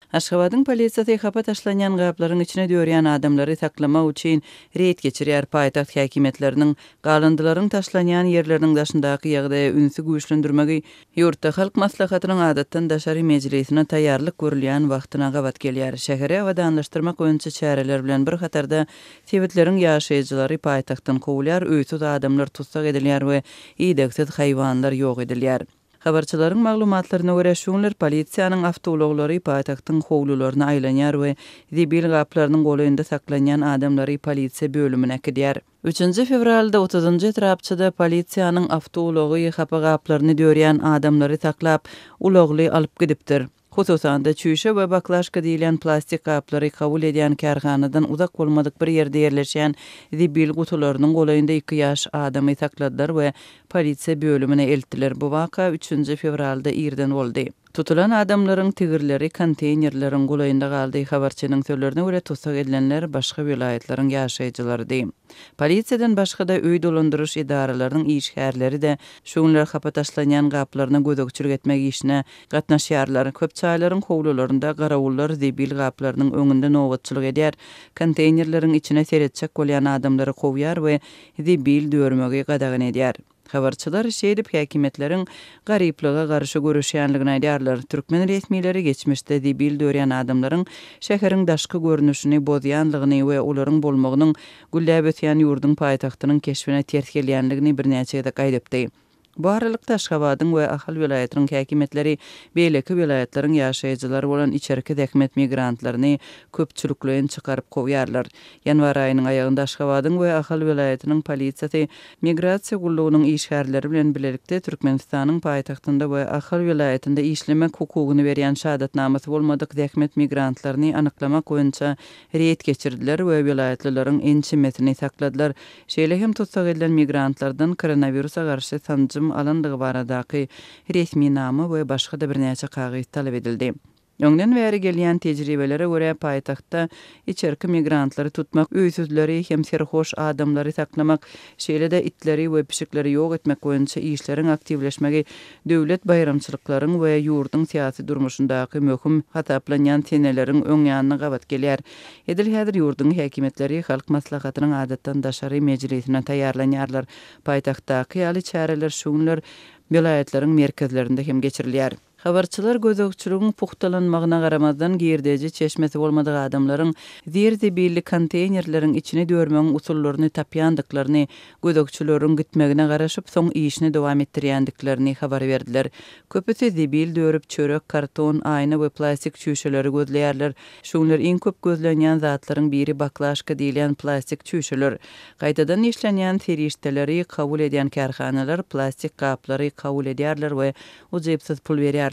Aşgabadyň polisiýasy hapa taşlanýan gaplaryň içine dörýän adamlary saklamak üçin reýd geçirýär. Paýtagt häkimiýetleriniň galyndylaryň taşlanýan ýerleriniň daşyndaky ýagdaýa ünsi güýçlendirmegi ýurtda Halk Maslahatynyň adatdan daşary mejlisine taýýarlyk görülýän wagtyna gabat gelýär. Şäheri abadanlaşdyrmak boýunça çäreler bilen bir hatarda sebitleriň ýaşaýjylary paýtagtdan kowulýar, öýsüz adamlar tussag edilýär we idegsiz haýwanlar ýok edilýär. Habarçylaryň maglumatlaryna görä, şu günler polisiýanyň awtoulaglary paýtagtyň howlularyna aýlanýar we zibil gaplarynyň golaýynda saklanýan adamlary polisiýa bölümine äkidýär. Üçünji fewralda otuzynjy etrapçada polisiýanyň awtoulagy hapa gaplaryny dörýän adamlary saklap, ulagly alyp gidipdir. Hususan-da, çüýşe we baklaşka diýilýän plastik gaplary kabul edýän kärhanadan uzak bolmadyk bir ýerde ýerleşýän zibil gutularynyň golaýynda iki ýaş adamy sakladylar we polisiýa bölümine eltdiler. Bu waka üçünji fewralda irden boldy. Tutulan adamlaryň tigirleri konteýnerleriň golaýynda galdy. Habarçynyň sözlerine görä, tussag edilenler başga welaýatlaryň ýaşaýjylarydy. Polisiýadan başga-da öý dolandyryş edaralarynyň işgärleri-de şu günler hapa taşlanýan gaplaryna gözegçilik etmek işine gatnaşýarlar. Köp jaýlaryň howlularynda garawullar zibil gaplarynyň öňünde nobatçylyk edýär, konteýnerleriň içine seretjek bolýan adamlary kowýar we zibil dörmegi gadagan edýär. Habarçylar şeýdip häkimiýetleriň garyplyga garşy göreşýänligini aýdýarlar. Türkmen resmileri geçmişde zibil dörýän adamlaryň şäheriň daşky görnüşini bozýanlygyny we olaryň bolmagynyň gülläp ösýän ýurduň paýtagtynyň keşbine ters gelýänligini birnäçe gezek aýdypdy. Bu aralykda, Aşgabadyň we Ahal welaýatynyň häkimiýetleri beýleki welaýatlaryň ýaşaýjylary bolan içerki zähmet migrantlaryny köpçülikleýin çykaryp kowýarlar. Ýanwar aýynyň aýagynda Aşgabadyň we Ahal welaýatynyň polisiýasy Migrasiýa gullugynyň işgärleri bilen bilelikde Türkmenistanyň paýtagtynda we Ahal welaýatynda işlemek hukugyny berýän şahadatnamasy bolmadyk zähmet migrantlaryny anyklamak boýunça reýd geçirdiler we welaýatlylaryň ençemesini sakladylar. Şeýle hem tussag edilen migrantlardan koronawirusa garşy sanjym alandygy baradaky resminama we başga-da birnäçe kagyz talap edildi. Öňden bäri gelýän tejribelere görä, paýtagtda içerki migrantlary tutmak, öýsüzleri hem serhoş adamlary saklamak, şeýle-de itleri we pişikleri ýok etmek boýunça işleriň aktiwleşmegi döwlet baýramçylyklaryň we ýurduň syýasy durmuşyndaky möhüm hasaplanýan seneleriň öň ýanyna gabat gelýär. Edil häzir ýurduň häkimiýetleri Halk Maslahatynyň adatdan daşary mejlisine taýýarlanýarlar. Paýtagtdaky ýaly çäreler şu günler welaýatlaryň merkezlerinde hem geçirilýär. Habarçylar gözegçiligiň pugtalanmagyna garamazdan, girdeji çeşmesi bolmadyk adamlaryň zir-zibilli konteýnerleriň içini dörmegiň usullaryny tapýandyklaryny, gözegçileriň gitmegine garaşyp, soň işini dowam etdirýändiklerini habar berdiler. Köpüsi zibil dörüp, çörek, karton, aýna we plastik çüýşeleri gözleýärler. Şu günler iň köp gözlenýän zatlaryň biri baklaşka diýilýän plastik çüýşeler. Gaýtadan işlenýän serişdeleri kabul edýän kärhanalar plastik gaplary kabul edýärler we ujypsyz pul berýärler.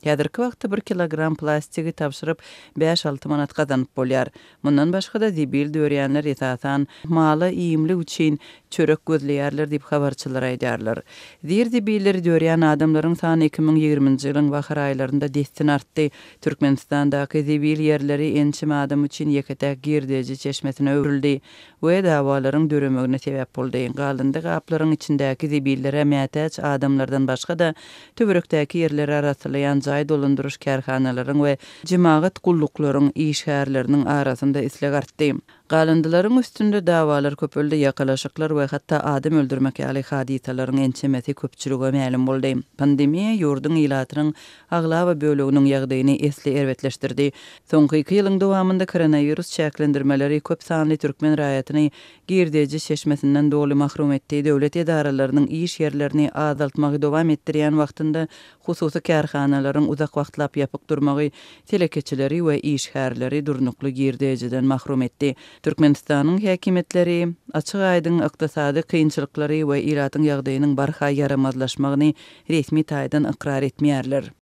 Häzirki wagtda bir kilogram plastigi tabşyryp, bäş-alty manat gazanyp bolýar. Mundan başga-da, zibil dörýänler, esasan, mala iýmlik üçin çörek gözleýärler diýip, habarçylar aýdýarlar. Zir-zibilleri dörýän adamlaryň sany 2020-nji ýylyň bahar aýlarynda dessin artdy. Türkmenistandaky zibil ýerleri ençeme adam üçin ýeke-täk girdeji çeşmesine öwrüldi we dawalaryň döremegine sebäp boldy. Galyndy gaplaryň içindäki zibillere mätäç adamlardan başga-da, töwerekdäki ýerleri arassalaýan jaý dolandyryş kärhanalaryň we jemagat gulluklaryň işgärleriniň arasynda isleg artdy. Galyndylaryň üstünde dawalar köpeldi, ýakalaşyklar we hatda adam öldürmek ýaly hadysalaryň ençemesi köpçülige mälim boldy. Pandemiýa ýurduň ilatynyň aglaba böleginiň ýagdaýyny esli erbetleşdirdi. Soňky iki ýylyň dowamynda koronawirus çäklendirmeleri köp sanly türkmen raýatyny girdeji çeşmesinden doly mahrum etdi, döwlet edaralarynyň iş ýerlerini azaltmagy dowam etdirýän wagtynda hususy kärhanalaryň uzak wagtlap ýapyk durmagy telekeçileri we işgärleri durnukly girdejiden mahrum etdi. Türkmenistanyň häkimiýetleri açyk-aýdyň ykdysady kynçylyklary we ilatyň ýagdaýynyň barha ýaramazlaşmagyny resmi taýdan ykrar etmeýärler.